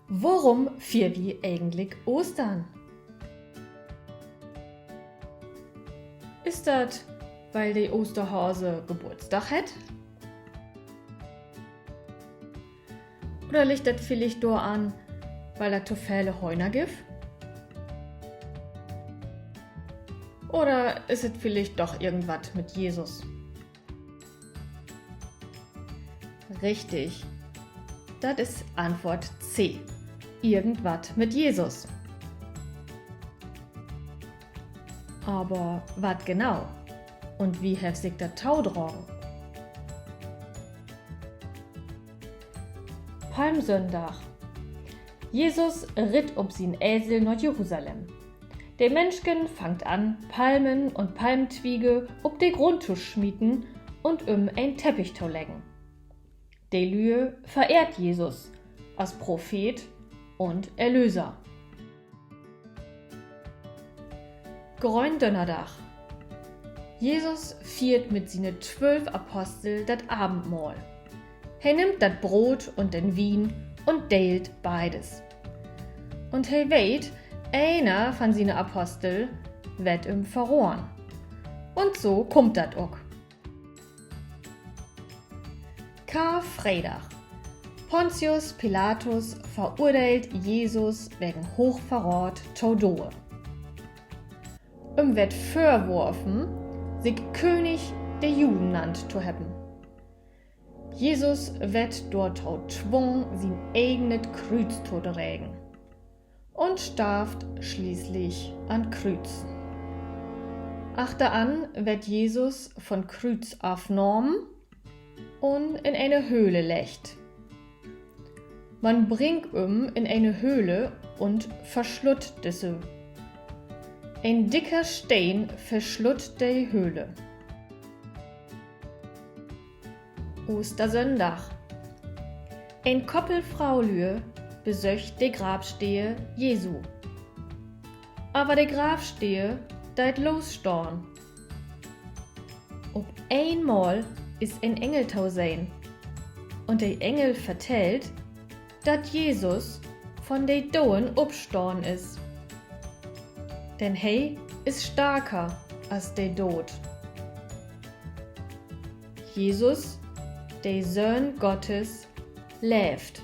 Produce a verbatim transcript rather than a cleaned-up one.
Worüm fiert wi egentlich Oostern? Is dat, wiel de Oosterhase Geburtsdag hett? Oder liggt dat villicht doran, wiel dat to vele Höhner gifft? Oder is dat villicht doch irgendwat mit Jesus? Richtig. Dat is Antwoort C. Irgendwat mit Jesus. Aver wat genau? Un wo hett sik dat todragen? Palmsünndag. Jesus ritt op sien Esel na Jerusalem. De Minschen fangt an, Palmen un Palmtwiege op de Grund to smieten un üm en Teppich to leggen. De Lüe verehrt Jesus as Prophet un Erlöser. Gröndönnerdag. Jesus fiert mit siene twölf Apostel dat Avendmahl. He nimmt dat Broot un den Wien un deelt beides. Un he weet, een von siene Apostel warrt em verraden. Un so kummt dat ok. Karfreedag. Pontius Pilatus verurdeelt Jesus wegen Hoochverraat to Dood. Em warrt vörworfen, sik König de Juden nannt to hebben. Jesus warrt dorto twungen, sien egenet Krüüz to dregen, un starvt schließlich an Krüüz. Achteran warrt Jesus von Krüüz afnahmen un in ene Höhle leggt. Man bringt em in ene Höhle un verslutt disse. En dicker Steen verslutt de Höhle. Oostersünndag. En Koppel Fraulüe besöcht de Graffstee Jesu. Aver de Graffstee deit los stahn. Op eenmal is en Engel to sehn, un de Engel vertellt, dat Jesus von de Doden opstahn is. Denn he is starker as de Dood. Jesus, de Söhn Gottes, leevt.